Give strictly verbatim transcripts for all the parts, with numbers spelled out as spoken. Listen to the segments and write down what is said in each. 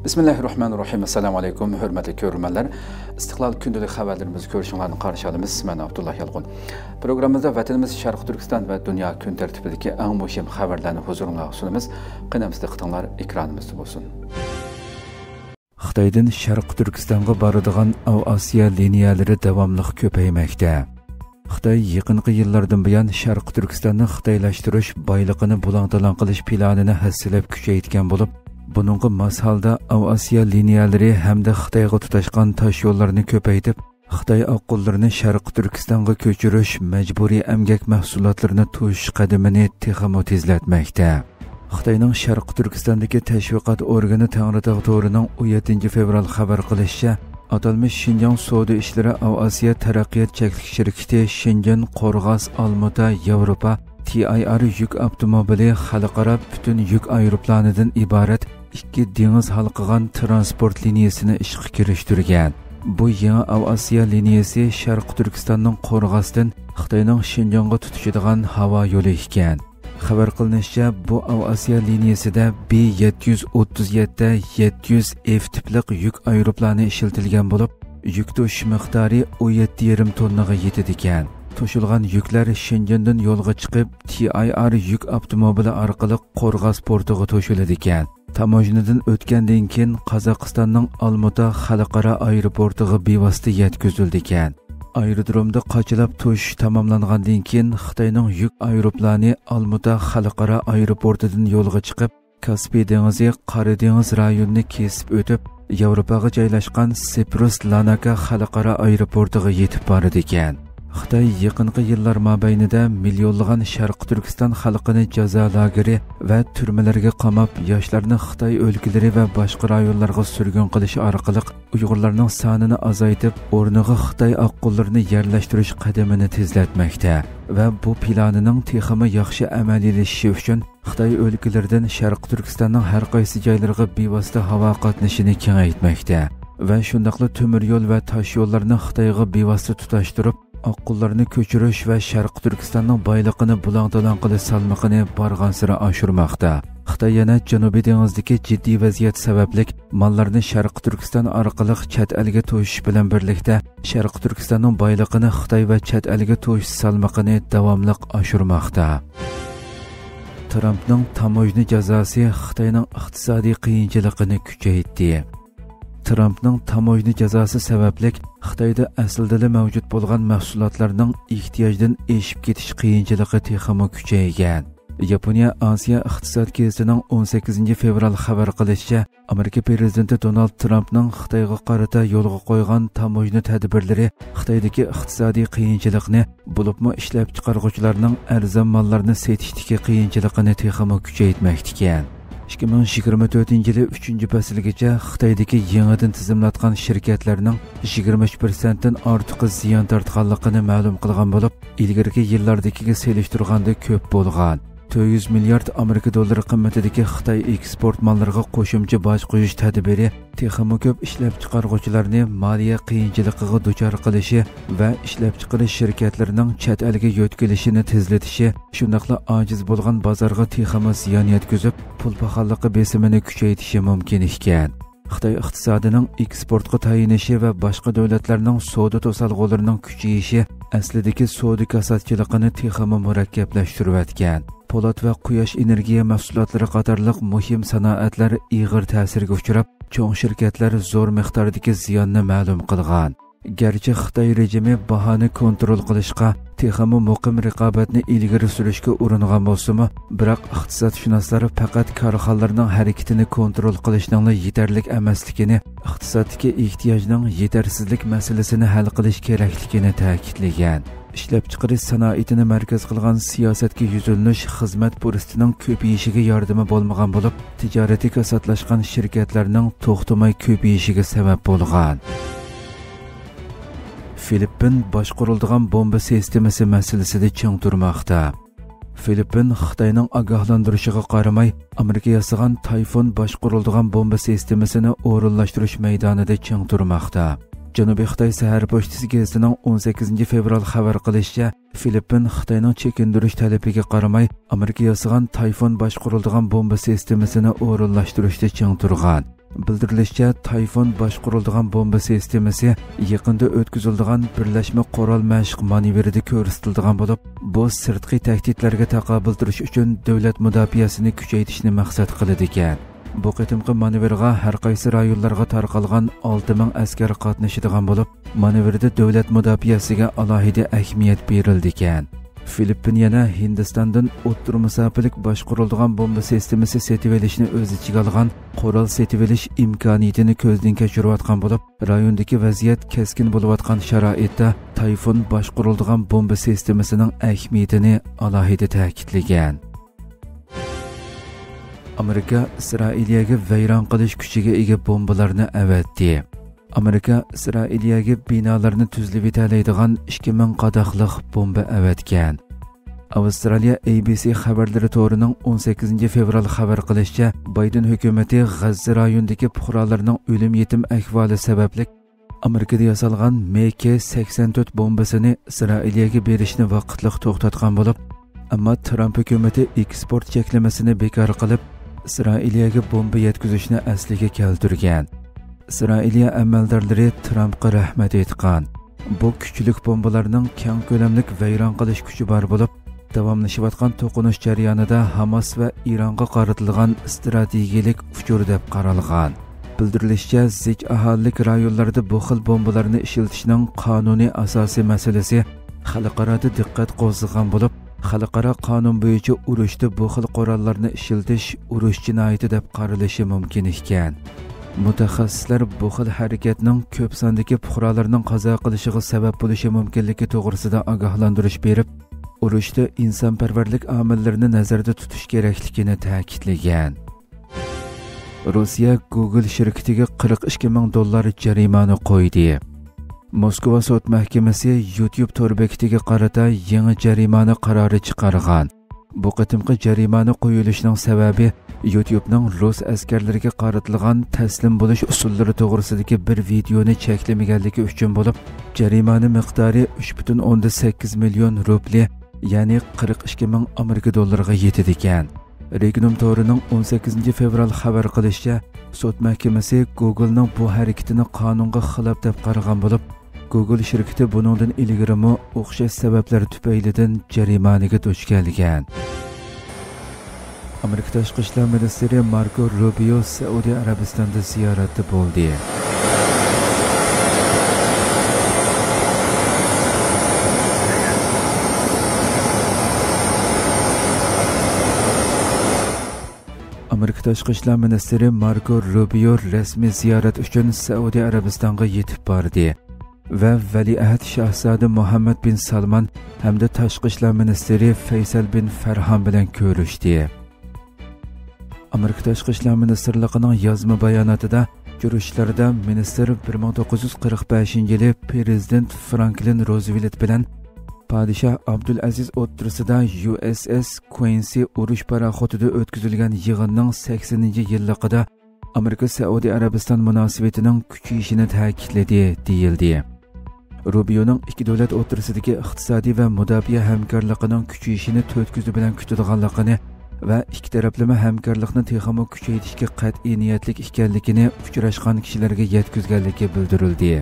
بىسمىللاھىررەھمانىررەھىم. ئەسسالامۇ ئەلەيكۇم، ھۆرمەتلىك كۆرۈرمەنلەر. ئىستىقلال كۈندىلىك خەۋەرلىرىمىزنى كۆرۈشۈڭلارنى قارشى ئالىمىز. مەن ئابدۇللا يالقۇن. پروگراممىمىزدا ۋەتىنىمىز شەرقىي تۈركىستان ۋە دۇنيا كۈن تەرتىپىدىكى ئەڭ مۇھىم خەۋەرلەرنى ھۇزۇرۇڭلارغا سۇنىمىز. قېنى ئەمىسە دىققىتىڭلار ئېكرانىمىزدا بولسۇن. خىتايدىن شەرقىي تۈركىستانغا بارىدىغان ئاۋىئاتسىيە لىنىيەلىرى داۋاملىق كۆپەيمەكتە. خىتاي يېقىنقى يىللاردىن بۇيان شەرقىي تۈركىستاننى خىتايلاشتۇرۇش، بايلىقىنى بۇلاڭ-تالاڭ قىلىش پىلانىنى ھەسسىلەپ كۈچەيتكەن بولۇپ، بۇنىڭغا ماس ھالدا ئاۋىئاتسىيە لىنىيەلىرى ھەمدە خىتايغا تۇتاشقان تاشيوللارنى كۆپەيتىپ، خىتاي ئاققۇنلىرىنى شەرقىي تۈركىستانغا كۆچۈرۈش، مەجبۇرىي ئەمگەك مەھسۇلاتلىرىنى توشۇش قەدىمىنى تېخىمۇ تېزلەتمەكتە. خىتاينىڭ شەرقىي تۈركىستاندىكى تەشۋىقات ئورگىنى تەڭرىتاغ تورىنىڭ ئون يەتتىنچى فېۋرال خەۋەر قىلىشىچە، ئاتالمىش شىنجاڭ سودا ئىشلىرى ئاۋىئاتسىيە تەرەققىيات چەكلىك شىركىتى شېنجېن، قورغاس، ئالمۇتا، ياۋروپا، تى ئاي ئار يۈك ئاپتوموبىلى خەلقئارا پۈتۈن يۈك ئايروپىلانىدىن ئىبارەت ئىككى دېڭىز ھالقىغان تىرانسپورت لىنىيىسىنى ئىشقا كىرىشتۈرگەن. بۇ يېڭى ئاۋىئاتسىيە لىنىيىسى شەرقىي تۈركىستاننىڭ قورغاستىن خىتاينىڭ شىنجاڭغا تۇتىشىدىغان ھاۋا يولى ئىكەن. خەۋەر قىلىنىشىچە، بۇ ئاۋىئاتسىيە لىنىيىسىدە بى يەتتە يۈز ئوتتۇز يەتتە يەتتە يۈز ئېف تىپلىق يۈك ئايروپىلانى ئىشلىتىلگەن بولۇپ، يۈك توشۇش مىقدارى ئون يەتتە يېرىم توننىغا يېتىدىكەن. توشۇلغان يۈكلەر شېنجېندىن يولغا چىقىپ، تى ئاي ئار يۈك ئاپتوموبىلى ئارقىلىق قورغاس پورتىغا توشۇلىدىكەن. تاموژنىدىن ئۆتكەندىن كېيىن، قازاقىستاننىڭ ئالمۇتا خەلقئارا ئايروپورتىغا بىۋاسىتە يەتكۈزۈلىدىكەن. ئايرودرومدا قاچىلاپ توشۇش تاماملانغاندىن كېيىن، خىتاينىڭ يۈك ئايروپىلانى ئالمۇتا خەلقئارا ئايروپورتىدىن يولغا چىقىپ، كاسپىي دېڭىزى، قارا دېڭىز رايونىنى كېسىپ ئۆتۈپ، ياۋروپاغا جايلاشقان سىپرۇس لاناكا خەلقئارا ئايروپورتىغا يېتىپ بارىدىكەن. خىتاي يېقىنقى يىللار مابەينىدە مىليونلىغان شەرقىي تۈركىستان خەلقىنى جازا لاگېرى ۋە تۈرمىلەرگە قاماپ، ياشلارنى خىتاي ئۆلكىلىرى ۋە باشقا رايونلارغا سۈرگۈن قىلىش ئارقىلىق ئۇيغۇرلارنىڭ سانىنى ئازايتىپ، ئورنىغا خىتاي ئاققۇنلىرىنى يەرلەشتۈرۈش قەدىمىنى تېزلەتمەكتە ۋە بۇ پىلانىنىڭ تېخىمۇ ياخشى ئەمەلىيلىشىشى ئۈچۈن خىتاي ئۆلكىلىرىدىن شەرقىي تۈركىستاننىڭ ھەر قايسى جايلىرىغا بىۋاسىتە ھاۋا قاتنىشىنى كېڭەيتمەكتە ۋە شۇنداقلا تۆمۈر يول ۋە تاش يوللارنى خىتايغا بىۋاسىتە تۇتاشتۇرۇپ، ئاققۇنلارنى كۆچۈرۈش ۋە شەرقىي تۈركىستاننىڭ بايلىقىنى بۇلاڭ-تالاڭ قىلىش سالمىقىنى بارغانسېرى ئاشۇرماقتا. خىتاي يەنە جەنۇبىي دېڭىزدىكى جىددىي ۋەزىيەت سەۋەبلىك ماللارنى شەرقىي تۈركىستان ئارقىلىق چەت ئەلگە توشۇش بىلەن بىرلىكتە، شەرقىي تۈركىستاننىڭ بايلىقىنى خىتاي ۋە چەت ئەلگە توشۇش سالمىقىنى داۋاملىق ئاشۇرماقتا. ترامپنىڭ تاموژنا جازاسى خىتاينىڭ ئىقتىسادىي قىيىنچىلىقىنى كۈچەيتتى. ترامپنىڭ تاموژنا جازاسى سەۋەبلىك خىتايدا ئەسلىدىلا مەۋجۇت بولغان مەھسۇلاتلارنىڭ ئېھتىياجدىن ئېشىپ كېتىش قىيىنچىلىقى تېخىمۇ كۈچەيگەن. ياپونىيە ئاسىيا ئىقتىساد گېزىتىنىڭ ئون سەككىزىنچى فېۋرال خەۋەر قىلىشىچە، ئامېرىكا پىرېزىدېنتى دونالد ترامپنىڭ خىتايغا قارىتا يولغا قويغان تاموژنا تەدبىرلىرى خىتايدىكى ئىقتىسادىي قىيىنچىلىقنى، بولۇپمۇ ئىشلەپچىقارغۇچىلارنىڭ ئەرزان ماللارنى سېتىشتىكى قىيىنچىلىقىنى تېخىمۇ كۈچەيتمەكتىكەن. ئىككى مىڭ يىگىرمە تۆتىنچى يىلى ئۈچىنچى پەسىلگىچە خىتايدىكى يېڭىدىن تىزىملاتقان شىركەتلەرنىڭ يىگىرمە ئۈچ پىرسەنتتىن ئارتۇقى زىيان تارتقانلىقىنى مەلۇم قىلغان بولۇپ، ئىلگىرىكى يىللاردىكىگە سېلىشتۇرغاندا كۆپ بولغان. تۆت يۈز مىليارد ئامېرىكا دوللىرى قىممىتىدىكى خىتاي ئېكسپورت ماللىرىغا قوشۇمچە باج قويۇش تەدبىرى تېخىمۇ كۆپ ئىشلەپچىقارغۇچىلارنى مالىيە قىيىنچىلىقىغا دۇچار قىلىشى ۋە ئىشلەپچىقىرىش شىركەتلىرىنىڭ چەت ئەلگە يۆتكىلىشىنى تېزلىتىشى، شۇنداقلا ئاجىز بولغان بازارغا تېخىمۇ زىيان يەتكۈزۈپ، پۇل پاخاللىقى بېسىمىنى كۈچەيتىشى مۇمكىن ئىكەن. خىتاي ئىقتىسادىنىڭ ئېكسپورتقا تايىنىشى ۋە باشقا دۆلەتلەرنىڭ سودا توسالغۇلىرىنىڭ كۈچىيىشى ئەسلىدىكى سودا كاساتچىلىقىنى تېخىمۇ مۇرەككەپلەشتۈرۈۋەتكەن. پولات ۋە قۇياش ئېنېرگىيە مەھسۇلاتلىرى قاتارلىق مۇھىم سانائەتلەر ئېغىر تەسىرگە ئۇچراپ، چوڭ شىركەتلەر زور مىقداردىكى زىياننى مەلۇم قىلغان. گەرچە خىتاي رېجىمى باھانى كونترول قىلىشقا، تېخىمۇ مۇقىم رىقابەتنى ئىلگىرى سۈرۈشكە ئۇرۇنغان بولسىمۇ، بىراق ئىقتىسادشۇناسلار پەقەت كارخانىلارنىڭ ھەرىكىتىنى كونترول قىلىشنىڭلا يېتەرلىك ئەمەسلىكىنى، ئىقتىسادتىكى ئېھتىياجنىڭ يېتەرسىزلىك مەسىلىسىنى ھەل قىلىش كېرەكلىكىنى تەكىتلىگەن. ئىشلەپچىقىرىش سانائىتىنى مەركەز قىلغان سىياسەتكە يۈزلىنىش خىزمەت پۇرسىتىنىڭ كۆپىيىشىگە ياردىمى بولمىغان بولۇپ، تىجارىتى كاساتلاشقان شىركەتلەرنىڭ توختىماي كۆپىيىشىگە سەۋەب بولغان. فىلىپپىن باشقۇرۇلىدىغان بومبا سىستېمىسى مەسىلىسىدە چىڭ تۇرماقتا. فىلىپپىن خىتاينىڭ ئاگاھلاندۇرۇشىغا قارىماي، ئامېرىكا ياسىغان تايفۇن باشقۇرۇلىدىغان بومبا سىستېمىسىنى ئورۇنلاشتۇرۇش مەيدانىدا چىڭ تۇرماقتا. جەنۇبىي خىتاي سەھەر پوچتىسى گېزىتىنىڭ ئون سەككىزىنچى فېۋرال خەۋەر قىلىشىچە، فىلىپپىن خىتاينىڭ چېكىندۈرۈش تەلىپىگە قارىماي، ئامېرىكا ياسىغان تايفۇن باشقۇرۇلىدىغان بومبا سىستېمىسىنى ئورۇنلاشتۇرۇشتا چىڭ تۇرغان. بىلدۈرۈلۈشىچە، تايفۇن باشقۇرۇلىدىغان بومبا سىستېمىسى يېقىندا ئۆتكۈزۈلىدىغان بىرلەشمە قورال مەشىق مانېۋىرىدا كۆرسىتىلىدىغان بولۇپ، بۇ سىرتقى تەھدىتلەرگە تاقابىل تۇرۇش ئۈچۈن دۆلەت مۇداپىئەسىنى كۈچەيتىشنى مەقسەت قىلىدىكەن. بۇ قېتىمقى مانېۋىرغا ھەر قايسى رايونلارغا تارقالغان ئالتە مىڭ ئەسكەر قاتنىشىدىغان بولۇپ، مانېۋىردا دۆلەت مۇداپىئەسىگە ئالاھىدە ئەھمىيەت بېرىلىدىكەن. فىلىپپىن يەنە ھىندىستاندىن ئوتتۇرا مۇساپىلىك باشقۇرۇلىدىغان بومبا سىستېمىسى سېتىۋېلىشنى ئۆز ئىچىگە ئالغان قورال سېتىۋېلىش ئىمكانىيىتىنى كۆزدىن كەچۈرۈۋاتقان بولۇپ، رايوندىكى ۋەزىيەت كەسكىن بولۇۋاتقان شارائىتتا تايفۇن باشقۇرۇلىدىغان بومبا سىستېمىسىنىڭ ئەھمىيىتىنى ئالاھىدە تەكىتلىگەن. ئامېرىكا ئىسرائىلىيەگە ۋەيران قىلىش كۈچىگە ئىگە بومبىلارنى ئەۋەتتى. ئامېرىكا ئىسرائىلىيەگە بىنالارنى تۈزلىۋېتەلەيدىغان ئىككى مىڭ قاداقلىق بومبا ئەۋەتكەن. ئاۋسترالىيە ئەي بى سى خەۋەرلىرى تورىنىڭ ئون سەككىزىنچى فېۋرال خەۋەر قىلىشىچە، بايدېن ھۆكۈمىتى غەززە رايونىدىكى پۇقرالارنىڭ ئۆلۈم يېتىم ئەھۋالى سەۋەبلىك ئامېرىكىدا ياسالغان مې كې سەكسەن تۆت بومبىسىنى ئىسرائىلىيەگە بېرىشنى ۋاقىتلىق توختاتقان بولۇپ، ئەمما ترامپ ھۆكۈمىتى ئېكسپورت چەكلىمىسىنى بىكار قىلىپ، ئىسرائىلىيەگە بومبا يەتكۈزۈشنى ئەسلىگە كەلتۈرگەن. ئىسرائىلىيە ئەمەلدارلىرى ترامپقا رەھمەت ئېيتقان. بۇ كۈچلۈك بومبىلارنىڭ كەڭ كۆلەملىك ۋەيران قىلىش كۈچى بار بولۇپ، داۋاملىشىۋاتقان توقۇنۇش جەريانىدا ھاماس ۋە ئىرانغا قارىتىلغان ئىستراتېگىيىلىك ئۇچۇر دەپ قارالغان. بىلدۈرۈلۈشىچە، زىچ ئاھالىلىك رايونلاردا بۇ خىل بومبىلارنى ئىشلىتىشنىڭ قانۇنىي ئاساسى مەسىلىسى خەلقئارادا دىققەت قوزغىغان بولۇپ، خەلقئارا قانۇن بويىچە ئۇرۇشتا بۇ خىل قوراللارنى ئىشلىتىش ئۇرۇش جىنايىتى دەپ قارىلىشى مۇمكىن ئىكەن. مۇتەخەسسىسلەر بۇ خىل ھەرىكەتنىڭ كۆپ ساندىكى پۇقرالارنىڭ قازا قىلىشىغا سەۋەب بولۇشى مۇمكىنلىكى توغرىسىدا ئاگاھلاندۇرۇش بېرىپ، ئۇرۇشتا ئىنسانپەرۋەرلىك ئامىللىرىنى نەزەردە تۇتۇش كېرەكلىكىنى تەكىتلىگەن. روسىيە گۇگل شىركىتىگە قىرىق ئىككى مىڭ دوللار جەرىمانە قويدى. موسكۋا سوت مەھكىمىسى يۇتيۇب تور بېكىتىگە قارىتا يېڭى جەرىمانە قارارى چىقارغان. بۇ قېتىمقى جەرىمانە قويۇلۇشنىڭ سەۋەبى يۇتيۇبنىڭ رۇس ئەسكەرلىرىگە قارىتىلغان تەسلىم بولۇش ئۇسۇللىرى توغرىسىدىكى بىر ۋىدېئونى چەكلىمىگەنلىكى ئۈچۈن بولۇپ، جەرىمانە مىقدارى ئۈچ پۈتۈن ئوندىن سەككىز مىليون روبلى، يەنى قىرىق ئىككى مىڭ ئامېرىكا دوللىرىغا يېتىدىكەن. رېگنۇم تورىنىڭ ئون سەككىزىنچى فېۋرال خەۋەر قىلىشىچە، سوت مەھكىمىسى گۇگلنىڭ بۇ ھەرىكىتىنى قانۇنغا خىلاپ دەپ قارىغان بولۇپ، گۇگل شىركىتى بۇنىڭدىن ئىلگىرىمۇ ئوخشاش سەۋەبلەر تۈپەيلىدىن جەرىمانىگە دۇچ كەلگەن. ئامېرىكا تاشقى ئىشلار مىنىستىرى ماركو روبىيو سەئۇدى ئەرەبىستاندا زىيارەتتە بولدى. ئامېرىكا تاشقى ئىشلار مىنىستىرى ماركو روبىيو رەسمىي زىيارەت ئۈچۈن سەئۇدى ئەرەبىستانغا يېتىپ باردى ۋە ۋەلىئەھد شاھزادە مۇھەممەد بىن سالمان ھەمدە تاشقى ئىشلار مىنىستىرى فەيسەل بىن فەرھان بىلەن كۆرۈشتى. ئامېرىكا تاشقى ئىشلار مىنىستىرلىقىنىڭ يازما باياناتىدا، ئۇچرىشىشلاردا مىنىستىر بىر مىڭ توققۇز يۈز قىرىق بەشىنچى يىلى پرېزىدېنت فرانكلىن روزۋېلت بىلەن پادىشاھ ئابدۇلئەزىز ئوتتۇرىسىدا يۇ ئېس ئېس كۇئېنسى ئۇرۇش پاراخوتىدا ئۆتكۈزۈلگەن يىغىننىڭ سەكسىنىنچى يىللىقىدا ئامېرىكا سەئۇدى ئەرەبىستان مۇناسىۋىتىنىڭ كۈچىيىشىنى تەكىتلىدى، دېيىلدى. روبىيونىڭ ئىككى دۆلەت ئوتتۇرىسىدىكى ئىقتىسادىي ۋە مۇداپىئە ھەمكارلىقىنىڭ كۈچىيىشىنى تۆت كۆزى بىلەن كۈتىدىغانلىقىنى ۋە ئىككى تەرەپلىمە ھەمكارلىقنى تېخىمۇ كۈچەيتىشكە قەتئىي نىيەتلىك ئىكەنلىكىنى ئۇچراشقان كىشىلەرگە يەتكۈزگەنلىكى بىلدۈرۈلدى.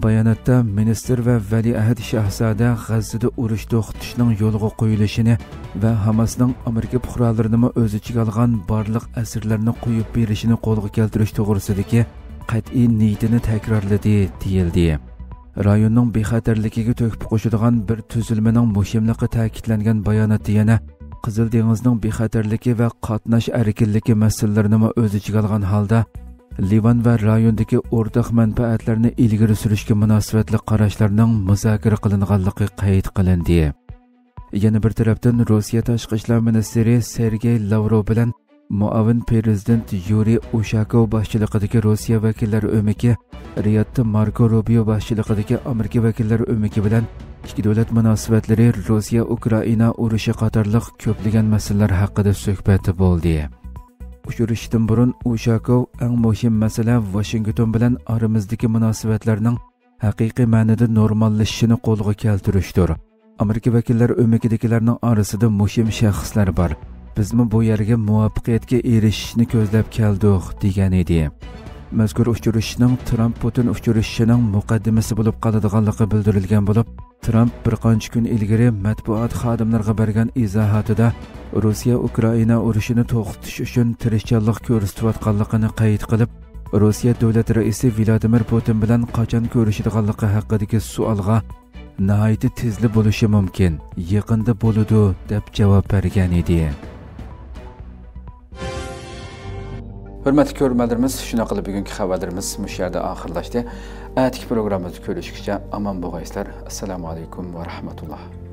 باياناتتا مىنىستىر ۋە ۋەلىئەھد شاھزادە غەززىدە ئۇرۇش توختىتىشنىڭ يولغا قويۇلۇشىنى ۋە ھاماسنىڭ ئامېرىكا پۇقرالىرىنىمۇ ئۆز ئىچىگە ئالغان بارلىق ئەسىرلەرنى قويۇپ بېرىشىنى قولغا كەلتۈرۈش توغرىسىدىكى قەتئىي نىيىتىنى تەكرارلىدى، دېيىلدى. رايوننىڭ بىخەتەرلىكىگە تۆھپە قوشىدىغان بىر تۈزۈلمىنىڭ مۇھىملىقى تەكىتلەنگەن باياناتتا يەنە قىزىل دېڭىزنىڭ بىخەتەرلىكى ۋە قاتناش ئەركىنلىكى مەسىلىلىرىنىمۇ ئۆز ئىچىگە ئالغان ھالدا، لىۋان ۋە رايوندىكى ئورتاق مەنپەئەتلەرنى ئىلگىرى سۈرۈشكە مۇناسىۋەتلىك قاراشلارنىڭ مۇزاكىرە قىلىنغانلىقى قەيت قىلىندى. يەنە بىر تەرەپتىن، روسىيە تاشقى ئىشلار مىنىستىرى سېرگېي لاۋروف بىلەن مۇئاۋىن پرېزىدېنت يۇرىي ئۇشاكوۋ باشچىلىقىدىكى روسىيە ۋەكىللەر ئۆمىكى رىيادتا ماركو روبىيو باشچىلىقىدىكى ئامېرىكا ۋەكىللەر ئۆمىكى بىلەن ئىككى دۆلەت مۇناسىۋەتلىرى، روسىيە ئۇكرائىنا ئۇرۇشى قاتارلىق كۆپلىگەن مەسىلىلەر ھەققىدە سۆھبەتتە بولدى. ئۇچرىشىشتىن بۇرۇن ئۇشاكوۋ ئەڭ مۇھىم مەسىلە ۋاشىنگتون بىلەن ئارىمىزدىكى مۇناسىۋەتلەرنىڭ ھەقىقىي مەنىدە نورماللىشىشىنى قولغا كەلتۈرۈشتۇر. ئامېرىكا ۋەكىللەر ئۆمىكىدىكىلەرنىڭ ئارىسىدا مۇھىم شەخسلەر بار. بىزمۇ بۇ يەرگە مۇۋەپپەقىيەتكە ئېرىشىشنى كۆزلەپ كەلدۇق، دېگەن ئىدى. مەزكۇر ئۇچرىشىشنىڭ ترامپ پۇتىن ئۇچرىشىشىنىڭ مۇقەددىمىسى بولۇپ قالىدىغانلىقى بىلدۈرۈلگەن بولۇپ، ترامپ بىر قانچە كۈن ئىلگىرى مەتبۇئات خادىملىرىغا بەرگەن ئىزاھاتىدا روسىيە ئۇكرائىنا ئۇرۇشىنى توختىتىش ئۈچۈن تىرىشچانلىق كۆرسىتىۋاتقانلىقىنى قەيت قىلىپ، روسىيە دۆلەت رەئىسى ۋلادىمىر پۇتىن بىلەن قاچان كۆرۈشىدىغانلىقى ھەققىدىكى سوئالغا، ناھايىتى تېزلا بولۇشى مۇمكىن، يېقىندا بولىدۇ، دەپ جاۋاب بەرگەن ئىدى. ھۆرمەتلىك كۆرۈرمەنلىرىمىز، شۇنداق قىلىپ بۈگۈنكى خەۋەرلىرىمىز مۇشۇ يەردە ئاخىرلاشتى. ئەتىكى پروگراممىمىزدا كۆرۈشكىچە ئامان بولغايسىلەر. ئەسسالامۇ ئەلەيكۇم ۋە رەھمەتۇللاھ.